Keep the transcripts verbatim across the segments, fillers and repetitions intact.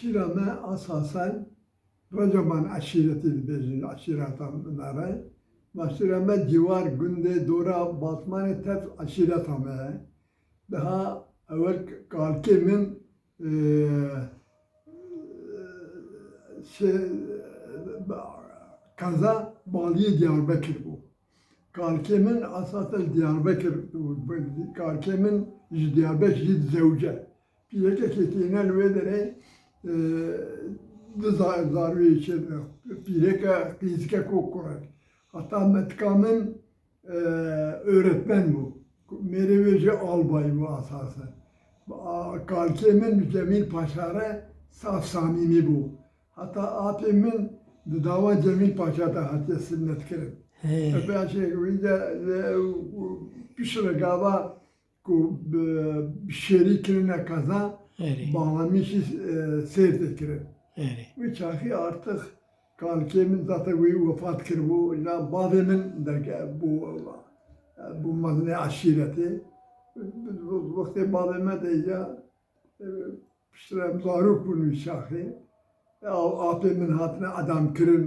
Eşîra me esasen Recaban eşîretî dibêjin, eşîreta me re. Eşîra me cîwar, gundê, dora Batmanê tev eşîreta me ye. Daha ewel kalkê min, e, şey, qeza Baliyê Diyarbekir bû. Kalkê min esasen Diyarbekir, kalkê min ji Diyarbekir jî dizewce. Pîrekekê têne li wê derê, e, du za-, zarûyê çêdibin. Pîreke qîzikek û kurek. Heta metika min, e, öğretmen bû. Mêrê wê jî albay bû esasen. A, kalkê min bi Cemîl Paşa re saf samîmî bû. Heta apê min di dava Cemîl Paşa de hatiye sinnetkirin. He. Ev beşê wî de, e, piştre gava ku bi, bi şêrî kirine qeza, Erê. Bağlamışî, e, Sêrtê kirin. Erê. Wî çaxî artık kalkê min zaten wî wefat kiribû. Îna bavê min derge bû, bû mezinê eşîretê. Wextê bavê me de ya, e, piştre em zarok bûn wî çaxê. E, apê min hatine edam kirin,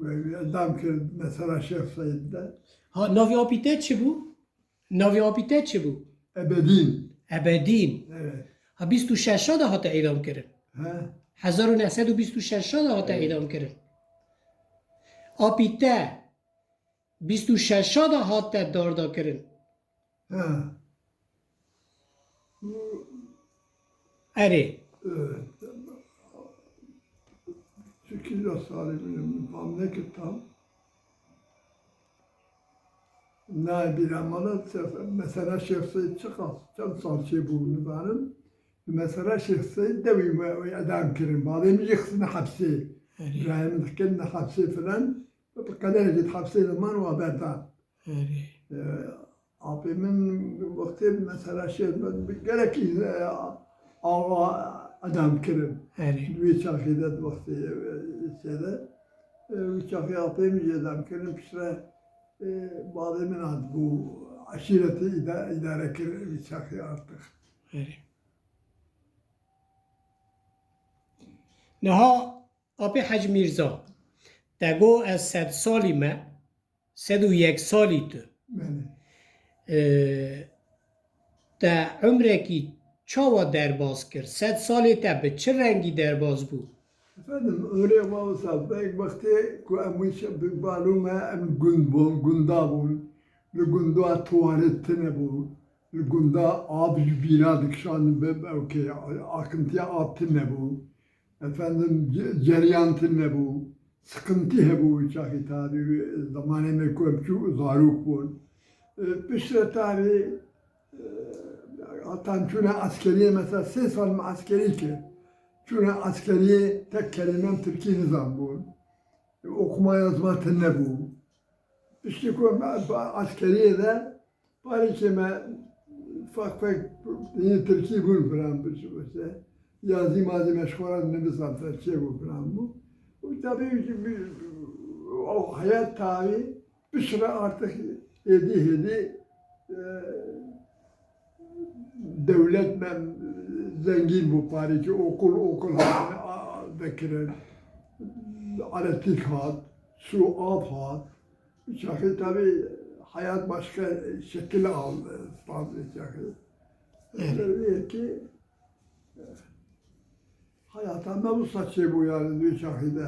e, edam kir mesela Şêx Seîd de. Ha, navê apî te çi bû? Navê apî te çi bû? Ebedîn. Ebedîn. Evet. Ha, bîst û şeşa de hate îdam kirin. He. Hezar û neh sed û bîst û şeşa de hate Evet. îdam kirin. Apî te bîst û şeşa de hate darda kirin. He. Erê. Evet. Çekil ya salim, tam ne ki tam. Nayê bîra me de, mesela Şêx Seîd çiqas, çend sal çêbû nizanim. Mesela Şêx Seîd de wî, wî edam kirin. Bavê min jî xistine hepsê. Erê. Birayê min xistine hepsê filan. Bi qederekê di hepsê de man, wa berdan. Erê. E, apê min wextê mesela Şêx Seîd gelekî, e, awa edam kirin. Erê. Di wê çaxê de di wextê, e, çê de. E, wî çaxê apê min jî edam kirin. Piştre, e, bavê min hat bû eşîretê îda-, îdare kir wî çaxê artık. Erê. Niha apê Hec Mîrza, te got ez sed salî me, sed û yek salî tu. Belê. Ee, te umrekî çawa derbas kir? Sed salê te bi çi rengî derbas bû? Efendim, öyle wisa, belk wextê ku em wî çe-, bi balû me, em gund bûn, gunda bûn. Li gunda tuwalet tune bû. Li gunda av ji bîra dikişandin, bi, ewkê, akıntiya av tune bû. Efendim, ce-, ceryan tune bû. Sıkıntı hebû wî çaxî tabî, wî zemanê me ku em çû zarok bûn. E, piştre tabî, e, hatan çûne eskeriyê, mesela sê sal me eskerî kir. Çûne eskeriyê tek kelîmem tirkî nizanbûn. E, okuma yazma tune bû. Piştî ku me, ba-, eskeriyê de Parêkê me fak fek yê tirkî bûn filan, işte. Yazî mazî me ji xwe re nivîsand, çê bû filan bû. Û tabii ki bir, o hayat tabii bir süre artık hêdî hêdî, e, dewlet me zengîn bû, parêkê okul, okul hatine, a, vekirin, elektrik hat, su, av hat. Çaxê tabii hayat başka şekil aldı, fazla çaxê. Evet. Tabii ki, e, hayata me bu saçê bu yani, dü çaxê de.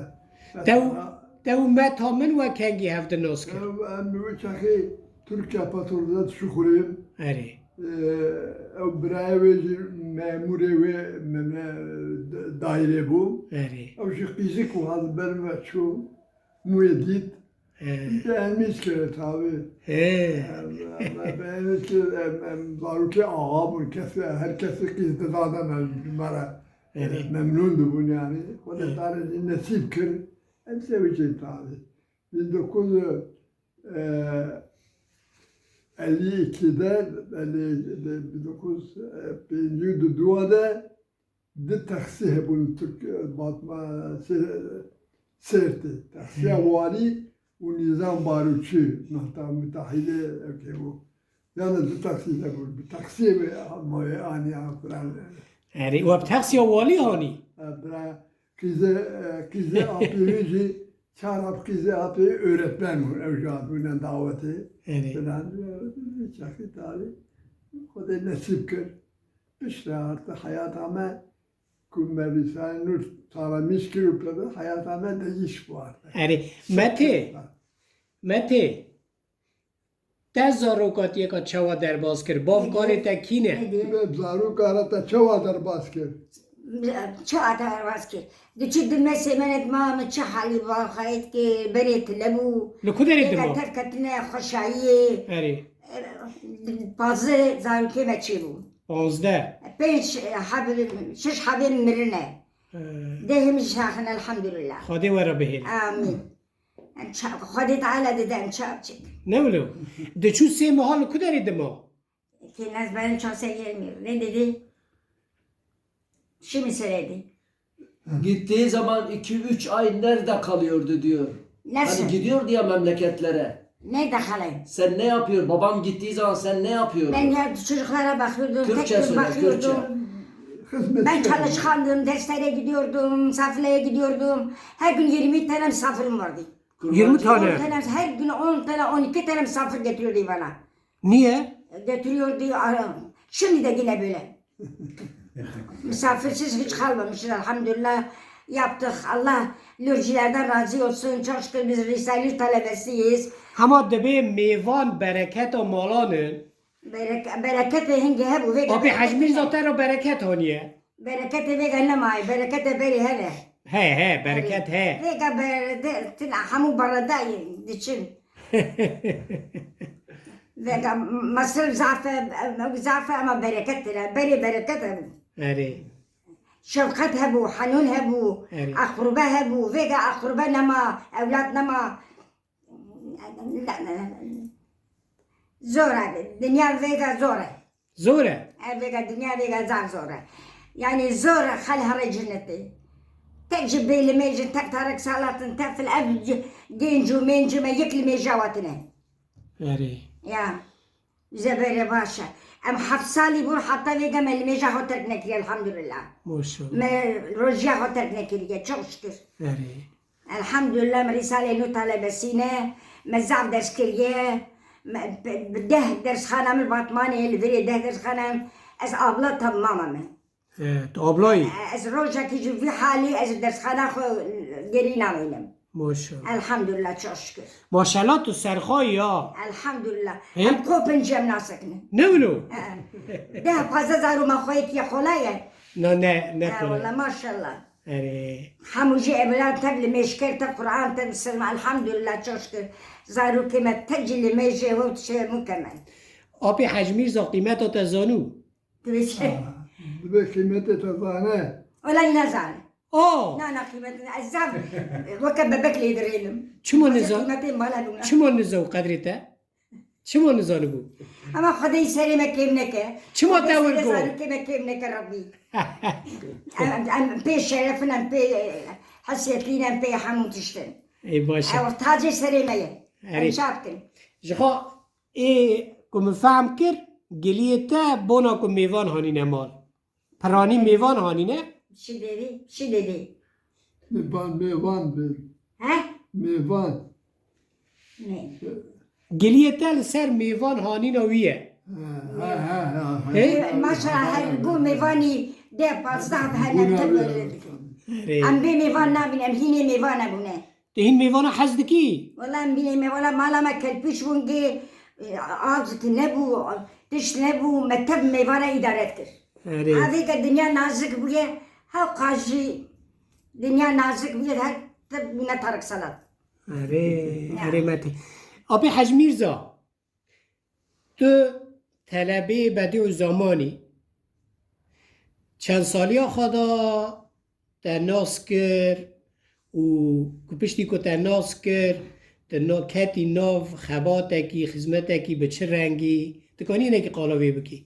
Tew, Mesela, tew me tamin we kengî hevdi nos kir. Em, em bu çaxê Türkiye Petrol'da şuxurê. Erê. E, ew birayê wê jî memurê wê me, me, da-, daire bû. Erê. Ew jî qîzik û haz ber me çû. Mûyê dît. He. Beğenmiş kere tabi. He. Em, em, beğenmiş kere, em, em, zarokê axa bûn, kes, her kesî qîz didane me, me re, Evet. e, memnûn dibûn yani. Xwedê Evet. tarê nesîb kir. Em zewicîn tabi. Bin dokuz yüz, e, elli iki de, elli, bin dokuz yüz pêncî û du de Di taksî hebûn Tirk, Batma, Sê-, Sêrtê. Taksiya Hı. walî û nîzam baroçî, meta-, mitahîlê ewkê bû. Yani du taksî hebûn. Bi taksî ve ma wê aniya filan. Erê, we bi texsiya walî hanî? E, bira, qîzê, e, qîzê apê wî jî, çar ap qîzê apê wî öğretmen bûn, ew jî hatibûne dawetê. Erê. Filan, e, çaxî talî Xwedê nesîb kir. Piştre artık heyata me ku me Rîsale Nûr çaremiş kir û pir heyata me değiş bû artık. Erê, Metê, Metê, te zarokatiyeka çawa derbas kir? Bav karê te kî ne? Be zaroka re te çawa derbas kir? Çawa derbas kir? Diçû di mesê me ne dima min çi halî va xayet kir, berê tile bû. Li ku derê dima? Tevketine xweşayiyê. Erê. Pazdeh zarokê me çêbû. Panzdeh. Pênc heb, şeş hebê mirine. Ee. Dehê min jî sax in, elhamdulillah. Xwedê we re bihêle. Amîn. Em ça-, Xwedê Teala dide em çav çêkin. Ne wilo? Diçû sê meha li ku derê dima? Kênaz benim çase gelmiyor. Ne dedi? Şimdi söyledi. Gittiği zaman iki üç ay nerede kalıyordu diyor. Nasıl? Hani gidiyordu ya memleketlere. Nerede kalayım? Sen ne yapıyor? Babam gittiği zaman sen ne yapıyordun? Ben ya çocuklara bakıyordum, tek Kürtçe tek söyle, bakıyordum. Kürtçe. Hizmet Ben ederim. çalışkandım, derslere gidiyordum, misafirliğe gidiyordum. Her gün yirmi tane misafirim vardı. Kurbancı. Yirmi tane. On tane, her gün on tane, on iki tane misafir getiriyordu bana. Niye? Getiriyordu, ara-, şimdi de yine böyle. Misafirsiz hiç kalmamışız elhamdülillah. Yaptık. Allah lorcilerden razı olsun. Çok şükür biz Risale-i Nur talebesiyiz. Hema dibê mêvan bereketa malan in. Berek-, bereketê hingê hebû, vê Apê Hecî Mîrza te re bereket haniye. Bereketê vêga nemaye, bereketê berê hene. He, he, bereket he. Vêga ber-, de, tina hemû bereda diçin. Vêga mesrif zaf e, zaf e ama bereket tira, berê bereket hebû. Erê. Şefqet hebû, henûn hebû, Erê. aqrube hebû, vêga aqrube nema, ewlad nema. Zor e, dinya vêga zor e. Zor e? E, vêga dinya vêga zaf zor e. Yani zor e, xel here cinnetê. Tek ji bêlimêjin, tek Tarık Salat'ın, tek fil ev c-, genc û menc me yek limêja watine. Erê. Ya. Bize böyle baş e. Em heft salî bûn heta vêga me limêja xwe terk nekiriye elhamdülillah. Maşallah. Me rojiya xwe terk nekiriye, çok şükür. Erê. Elhamdülillah, me Risale-i Nur talebesî ne, me zaf ders kiriye, me bi, bi deh dersxana min Batmanê, li virê deh dersxana min, ez abla tamama me. E, tu ablayî? E, ez rojekî ji vî halî ez dersxana xwe gerî namînim. Maşallah. Elhamdülillah, çok şükür. Maşallah, tu serxayî ya. Elhamdülillah. He? Em kopin cem nasekinin. Ne wilo? E, deh pazdeh zarû me xwe yekî xwe la ye. Na, ne, ne E, kole. Wala maşallah. Erê. Hemû jî evlad tev li mêj kir, tev Quran, tev silm, elhamdülillah, çok şükür. Zarokê me tev jî li mêj ê û tişê min keme. Apê Hecî Mîrza qîmeta te zanû? Dibê çi? Dibê qîmetê te zane. Wela nezane. O! Na, na, qîmetê ez zaf weke bebek lê dirênim. Çima Weke niza-, qîmetê mala bûna. Çima niza û qedrê te? Çima nizanibû? Ama Xwedê serê me kêm neke. Çima te Xwedê wir serê got? Zarokê me kêm neke Rabbî. Em, em pê şerefin, em pê, e, hesiyetîn, em pê hemû tiştin. Ê, baş e. Ew tacê serê me ye. Erê. Em çav bikin. Ji xwe ê ku min fehm kir, giliyê te bona ku mêvan hanîne mal. Piranî mêvan hanîne? Şi dedi, şi dedi. Mêvan, mêvan be. He? Mêvan. Ne? Giliyê te li ser mêvan hanîna wî ye. Ha, ha, ha, ha, ha. He? Maşallah, her gu mêvanî deh pazdeh hene. Erê. Em bê mêvan nabin, em hînê mêvan nebûne. Tu hîn mêvana hez dikî? Wela em bînê me, wela mala me kelpîş bûn gê, e, av tune bû, tişt nebû, me tev mêvana îdare dikir. Erê. Avê ke dinya nazik bûye, hewqa jî dinya nazik bûye, her tev bûne Tarık Salat. Erê, Ya. erê me tê. Apê Hec Mîrza, Tu telebê Bedî û Zamanî, çend saliya xwe da te nas kir û ku piştî ku te nas kir, tu na-, ketî nav xebatekî, xizmetekî bi çi rengî? Tu kanî hinekî qala wê bikî?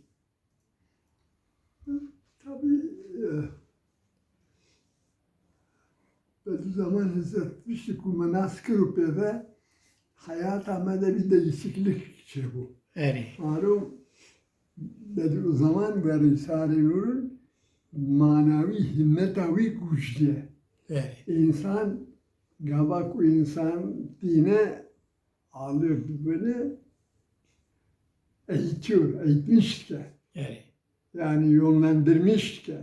Tabii, e, Bediüzzaman Hizret piştî ku me nas kir û pê ve heyata me de bir değişiklik çêbû. Erê. Maro Bediüzzaman ve Risale-i Nur'un manawî himmeta wî güçlü ye. Evet. İnsan, gava ku insan dine alıyor birbirini, eğitiyor, eğitmiş ki. Evet. Yani yönlendirmiş ki.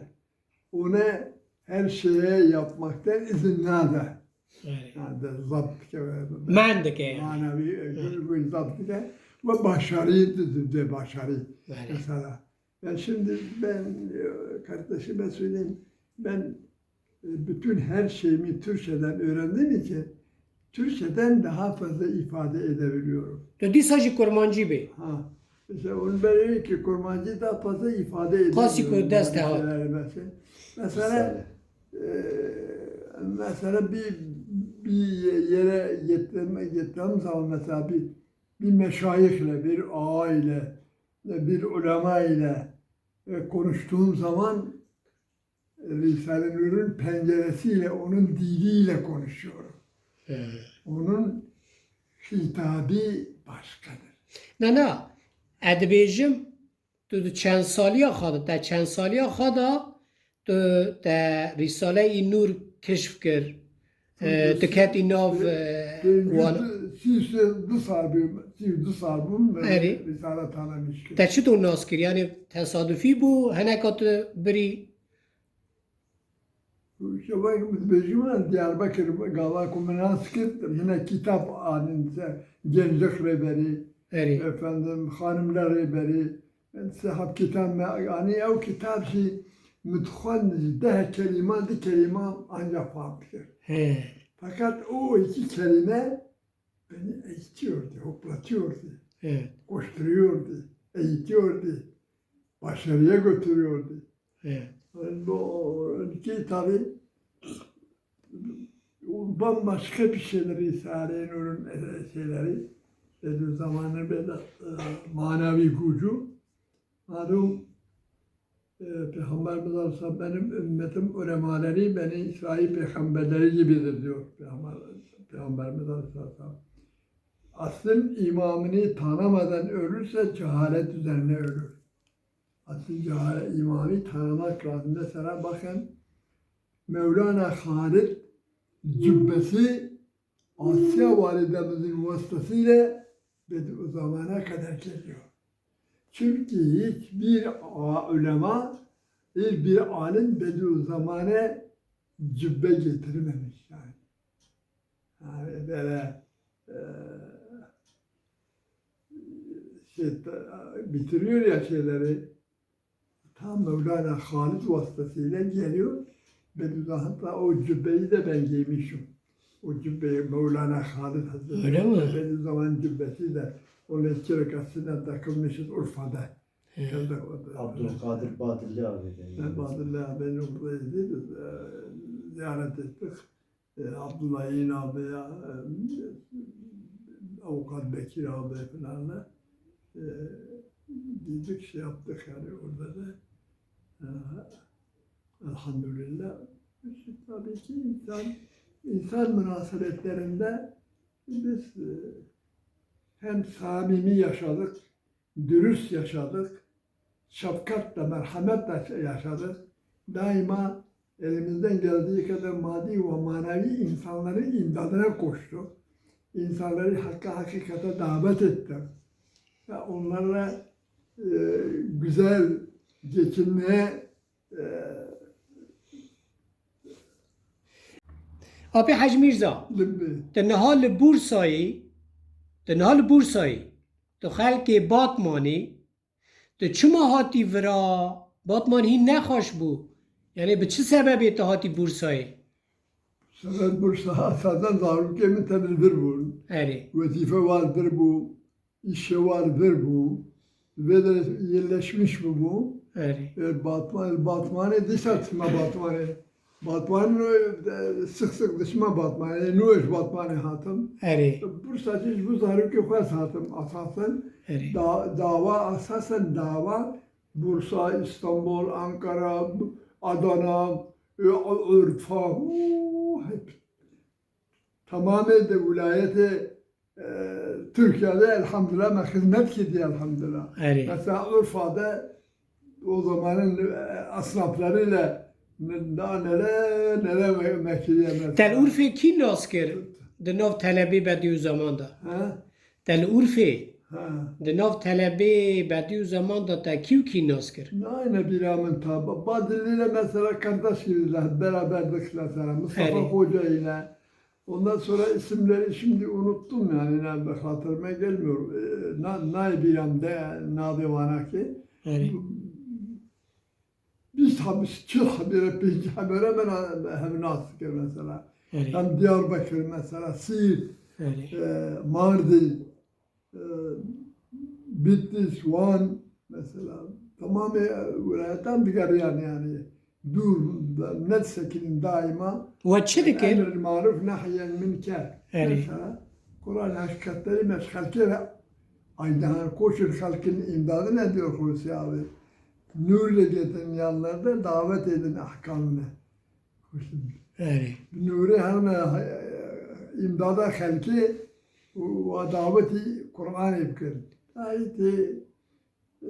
Ona her şeye yapmaktan izin nada. Evet. Yani de zapt ke-, Men dike yani. Manevi, e, Evet. gül, gül zapt ke ve başarı de, de başarı. Evet. Mesela. Ya şimdi ben, e, kardeşime söyleyeyim, ben, e, bütün her şeyimi Türkçeden öğrendiğim için Türkçeden daha fazla ifade edebiliyorum. Tu dîsa jî kurmancî bî. Ha, işte onu ben ki kurmancı daha fazla ifade edemiyorum. Klasik o ders yani daha. Mesela, mesela, Mesela. e, mesela bir, bir yere gittim, gittiğim zaman mesela bir, bir meşayihle, bir ağa ile, bir ulema ile, e, konuştuğum zaman Risale-i Nur'un penceresiyle, onun diliyle konuşuyorum. Evet. Onun hitabı başkadır. Na, na, ez dibêjim, tu di çend saliya xwe de, te çend saliya xwe de, tu te Risale-i Nur keşf kir, e, tu ketî nav, e, wan. Sî û du sal bûm, sî û du sal bûm, Erê. Risale tanımış kir. Te çito nas kir? Yani tesadufî bû, hineka tu birî? Şevek min dibêjim, Diyarbakir gava ku min nas kir, min e kitap anîn ser Genclik Rehberi, Erê. Efendim, Hanımlar Rehberi, sehab kitap me anî, ew kitap jî min dixwend, ji deh kelîma, du kelîma ancak fam dikir. He. Fakat o iki kelime beni eğitiyordu, hoplatıyordu, Evet. koşturuyordu, eğitiyordu, başarıya götürüyordu. Evet. Yani bu, ki tabii, o bambaşka bir şeyler Risale-i Nur'un, e, şeyleri, e, zamanın böyle, e, manevi gücü. Malum, e, Peygamberimiz Aleyhisselam, "Benim ümmetim ulemaları Beni İsrail peygamberleri gibidir," diyor Peygamber, Peygamberimiz Aleyhisselam. Asıl imamını tanımadan ölürse cehalet üzerine ölür. Asıl cehalet, imamı tanımak lazım. Mesela bakın, Mevlana Halid cübbesi Asiye validemizin vasıtasıyla Bediüzzaman'a kadar geliyor. Çünkü hiçbir a-, ulema, hiçbir alim Bediüzzaman'a cübbe getirmemiş yani. Yani böyle, e, şey, bitiriyor ya şeyleri, tam Mevlana Halid vasıtasıyla geliyor. Bediüzzaman'da o cübbeyi de ben giymişim. O cübbeyi Mevlana Halid Hazretleri. Öyle mi? Bediüzzaman cübbesi de. Onun iki rekasına takılmışız Urfa'da. He. Geldik orada. Abdülkadir Badilli abi de. Ben Badilli abi'nin orada izledik. E, ziyaret ettik. E, Abdullah Yayın abi ya, e, Avukat Bekir abi falan da, e, gittik, şey yaptık yani orada da. E, elhamdülillah. İşte tabii ki insan, insan münasebetlerinde biz, e, hem samimi yaşadık, dürüst yaşadık, şefkatle, merhametle yaşadık. Daima elimizden geldiği kadar maddi ve manevi insanların imdadına koştuk. İnsanları hakka, hakikate davet ettik. Ve onlarla, e, güzel geçinmeye, e, Apê Hec Mîrza, Libê. Te niha li Bursayê, te niha li Bursayê, tu xelkê Batmanê, tu çima hatî vira? Batman hîn nexweş bû. Yani bi çi sebebê tu hatî Bursayê? Sebeb Bursa esasen zarokê min tenê vir bûn. Erê. Wezîfe war vir bû. İşe var vir bû, vê de yerleşmiş bû. Erê. E, Batman, Batmanê dîsa çima Batmanê. Batmanê, e, sık sık dişima Batmanê. Nû ji Batmanê hatim. Erê. Bursa jî ji bo zarokê xwe hatim. Asasen Erê. da-, dawa, asasen dawa Bursa, İstanbul, Ankara, Adana, e, Urfa, hep. Tamamê de wilayetê, e, Türkiye'de elhamdülillah me hizmet kediye elhamdülillah. Erê. Mesela Urfa'da O zamanın, e, esnaflarıyla ne-, daha nelere, nelere me-, mekiriye mesela. Te li Urfê kî nas kir di nav telebê Bediüzzaman de? Ha? Te li Urfê Ha. di nav telebê Bediüzzaman de te kî û kî nas kir? Nayne bîra min ta. Ba-, Badilliyle mesela kardeş gibiler, beraberdik mesela. Mustafa Erê. Hoca ile. Ondan sonra isimleri şimdi unuttum yani, ne, hatırıma gelmiyor. E, na-, nayê bîra min de navê wana ki. Erê. Bîst hebî, çil hebîre, pêncî hebîre min hev nas dikir mesela. Erê. Em Diyarbekir mesela, Siirt, Erê. e, Mardin, e, Bitlis, Wan mesela. Tamamê welayetan digeriyan yani. Dûr, ne disekinin daima. We çi dikir? Emr maruf, nehyen münker. Erê. Mesela, Kur'an hakikatleri me xelkê re aydahan koşur xelkin imdadine diyor Hulusi abi. Nur ile getirin yanlarına, davet edin ahkamına. Erê. Nûrê herne, e, îmdada xelkê û, û dawetî Qur'anê bikin. Ayetê, e,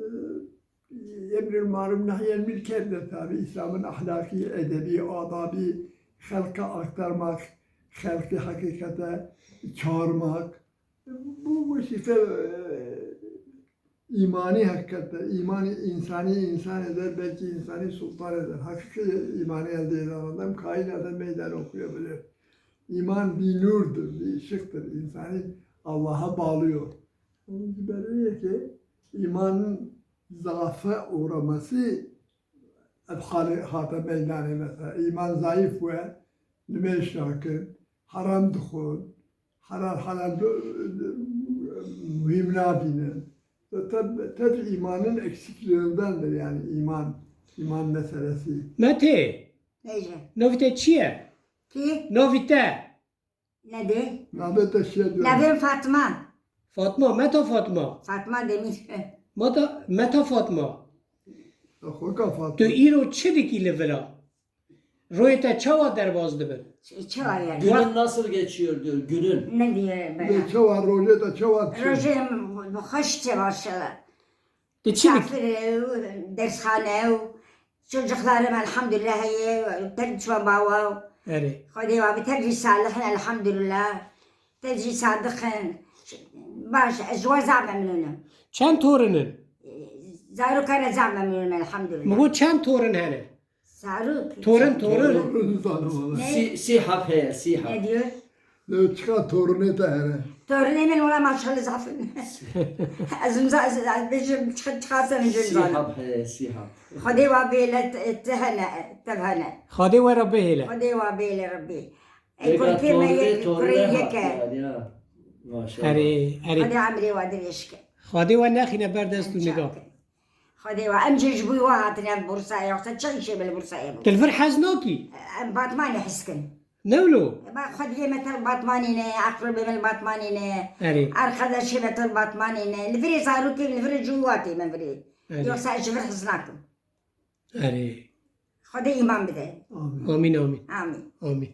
emrê maruf nehyen münker de tabi, Îslam'ın ahlakî, edebî, adabî, xelka aktarmak, xelkî hakikate çağırmak. Bu, bu sife, e, îmanî hakikate, îmanî insanî insan eder, belki insanî sultan eder. Hakiki îmanî elde eden adam kainata meydan okuyabilir. İman bir nurdur, bir ışıktır. İnsanı Allah'a bağlıyor. Onun için belli ki imanın zaafa uğraması ev hali hate meydanê mesela. İman zayıf ve nimêj nakin, haram dixwin, helal helal du-, du-, muhîm nabînin. Tab-, tabi imanın eksiklerindendir yani iman, iman meselesi. Mete, Bêje. Navê te çi ye? Kî? Navê te? Navê te çi ye diyor? Navê min Fatma. Fatma, Meta Fatma. Fatma Demir. Meta, Meta Fatma. Xweka Fatma. Tu îro çi dikî li vila? Royê te çawa derbas dibin? Ç-, çawa yani? Günün nasıl geçiyor diyor, günün. Ne diyor böyle? Çawa, rojê te çawa diçe? Rojê min xweş diçe maşallah. Tu çi dikî? Misafir, e, dershane, e, çocuklarım elhamdülillah heye, tev çiwa bawa. Erê. Xwedê wa bi tev jî salih in elhamdülillah. Tev jî sadiq in. Baş, ez ji wan zaf memnûn im. Çend torin in? Zarokana zaf memnûn im elhamdülillah. Min got çend torin hene? Zarok. Torin, torin. Torun zanim valla. Ne? Sî, sî heb heye, sî heb. Ne diyor? Lê çiqa torunê te hene? Torunê min wela maşallah zaf in. Ez imza, ez, ez bêjim çiqa, çiqa sen jin Sî zanim. Heb heye, sî heb. Xwedê wa bêle te, te hene, tev hene. Xwedê we re bihêle. Xwedê wa bêle Rebbî. Ey Vêga kurtê me torunê, yek, torunê kurê yek e. Hatiye, ya. Maşallah. Erê, erê. Xwedê emrê wa dirêj ke. Xwedê we nexîne ber dest û niga. Xwedê we, em jî ji bo we hatine Bursayê, yoksa çi îşê me li Bursayê bû? Tu li vir hez nakî? Em Batmanê hez kin. Ne wilo? Ba xwediyê me tev Batmanê ne, eqribê me li Batmanê ne, Erê. Arkadaşê me tev Batmanê ne. Li virê zarokê, li virê ciwatê me virê. Erê. Yoksa ez ji vir hez nakim. Erê. Xwedê îman bide. Amîn. Amîn, amîn. Amîn. Amîn.